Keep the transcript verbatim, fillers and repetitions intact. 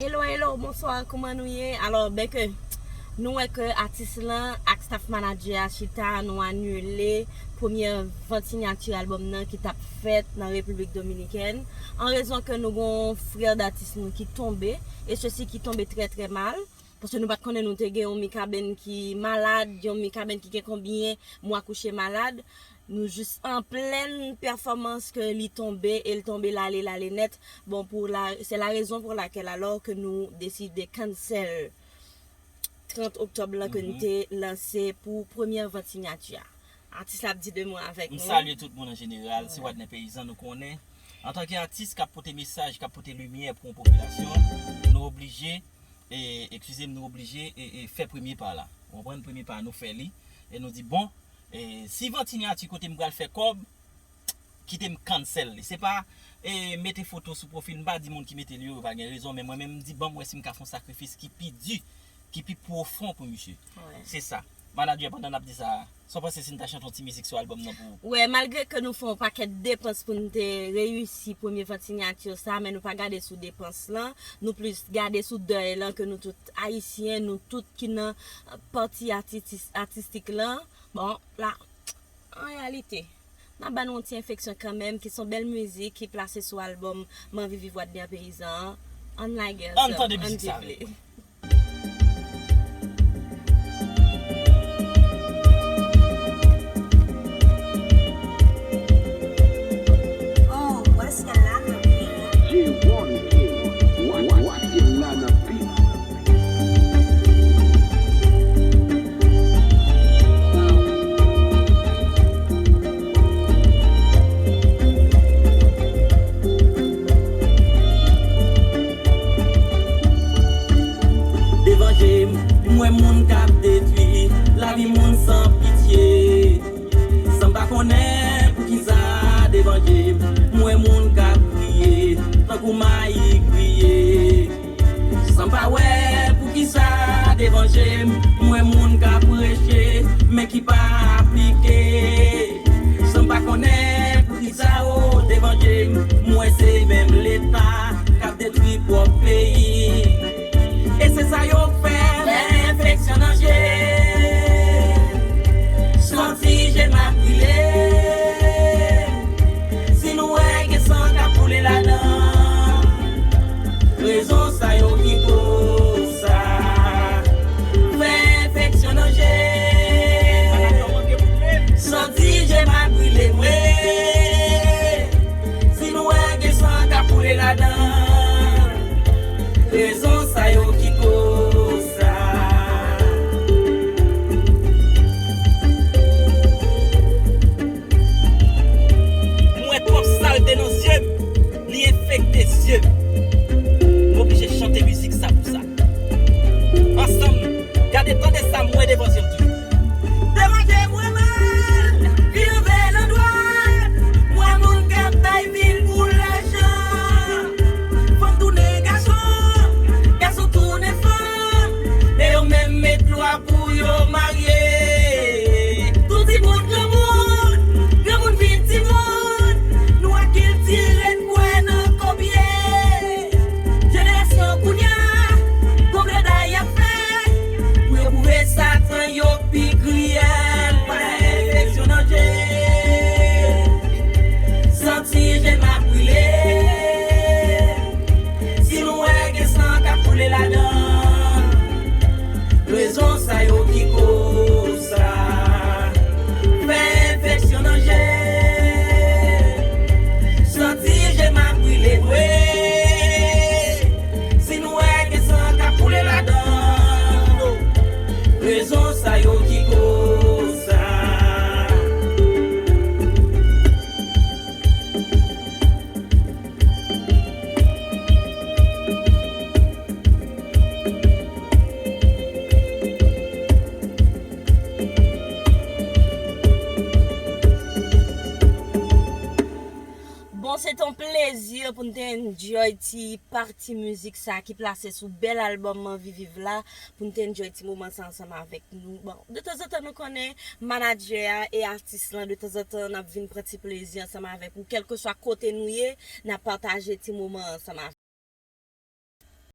Hello, hello, bonswa, kòman nou ye? Alò, byen ke nou wè ke atis lan ak staff manager a chita, nou anile premye vant sinyati album nan ki t ap fèt nan Repiblik Dominikèn. An rezon ke nou gon frè datis nou ki tonbe, e sesi ki tonbe trè, trè mal, paske nou pa t konnen nou te gen yon Mikaben ki malad, yon Mikaben ki gen konbyen mwa kouche malad. Nou jis an plèn pèfòmans ke li tonbe, e l tonbe, l ale, l ale nèt. Bon, pour la, c'est la raison pour laquelle alors ke nou deside cancel trant oktòb lan ke nou te lanse pou premye vant sinyati a. Atis la ap di de mo avèk nou. M salye tout moun an jeneral, se Wadner Peyizan, nou konnen. Antanke atis k ap pote mesaj, k ap pote limyè pou yon popilasyon, nou oblije, e, eskize m, nou oblije, e, e, fè premye pa la. Ou konprann? Premye pa a, nou fè li, e nou di, bon, e, si vant sinyati kote m pral fè kòb, kite m cancel li. Se pa, e, mete foto sou pwofil, m pa di moun ki mete li yo, yo pa gen rezon, men mwen menm m di, ban m wè si m ka fè yon sakrifis ki pi di, ki pi pwofon pou misye. Wi. Se sa. Manager, pandan n ap di sa, sa w panse si n ta chante yon ti mizik sou album nan pou ou? Wè, malgre ke nou fè yon pakèt depans pou n te reyisi premye vant sinyati sa, men nou pa gade sou depans lan, nou plis gade sou dèy lan ke nou tout ayisyen, nou tout ki nan, e, pati atis-, atistik lan. Bon, la, an reyalite, n ap ba nou yon ti enfeksyon kanmenm, ki se yon bèl mizik ki plase sou album M anvi viv Wadner Peyizan an. Ann lage ansanm, ann tande mizik sa avè m. Oh, What's the Lana Beat? J one K, Wa-, Wa-, What's the Lana Beat? Devan je m, m wè moun k ap detwi lavi moun san pitye. San m pa konnen poukisa devan je m, m wè moun k ap kriye tankou mayi griye. San m pa wè poukisa devan je m, m wè moun k ap preche, men ki pa aplike. San m pa konnen poukisa, o, devan je m, m wè se menm Leta k ap detwi pwòp peyi. E se sa yo fè. Fè enfeksyon nan je. Santi je m ap brile. Si nou wè gen san k ap koule ladan, rezon sa yo ki koz sa. Fè enfeksyon nan je. Santi je m ap brile, wi. Si nou wè gen san k ap koule ladan, rezon sa yo ki koz sa. M wè twòp salte nan zye m, li enfekte zye m. M oblije chante mizik sa pou sa. Ansanm, gade, tande sa m wè devan zye m toujou. Devan je m wè mal, vire nan dwat, m wè moun k ap bay vil pou lajan. Fanm tounen gason, gason tounen fanm, e yo menm met lwa pou yo marye. Tout timoun granmoun, granmoun vin timoun, nou akiltire n kwè nan kobye. Jenerasyon kounye a, gon plede y ap fè pou yo pwouve Satan yo pi kriyèl. Pa enfeksyon nan je, santi je m ap brile. Si nou wè gen san k ap koule ladan, rezon sa yo ki koz sa. Fè enfeksyon nan je, santi je m ap brile vre. Si nou wè gen san k ap koule ladan, rezon sa yo ki koz sa. Bon, se te yon plezi pou n te enjoy ti pati mizik sa ki plase sou bèl album M anvi viv la, pou n te enjoy ti moman sa ansanm avèk nou. Bon, de tanzantan nou konnen manadjè a e atis lan, de tanzantan n ap vin pran ti plezi ansanm avèk ou, kèlkeswa kote nou ye, n ap pataje ti moman ansanm avèk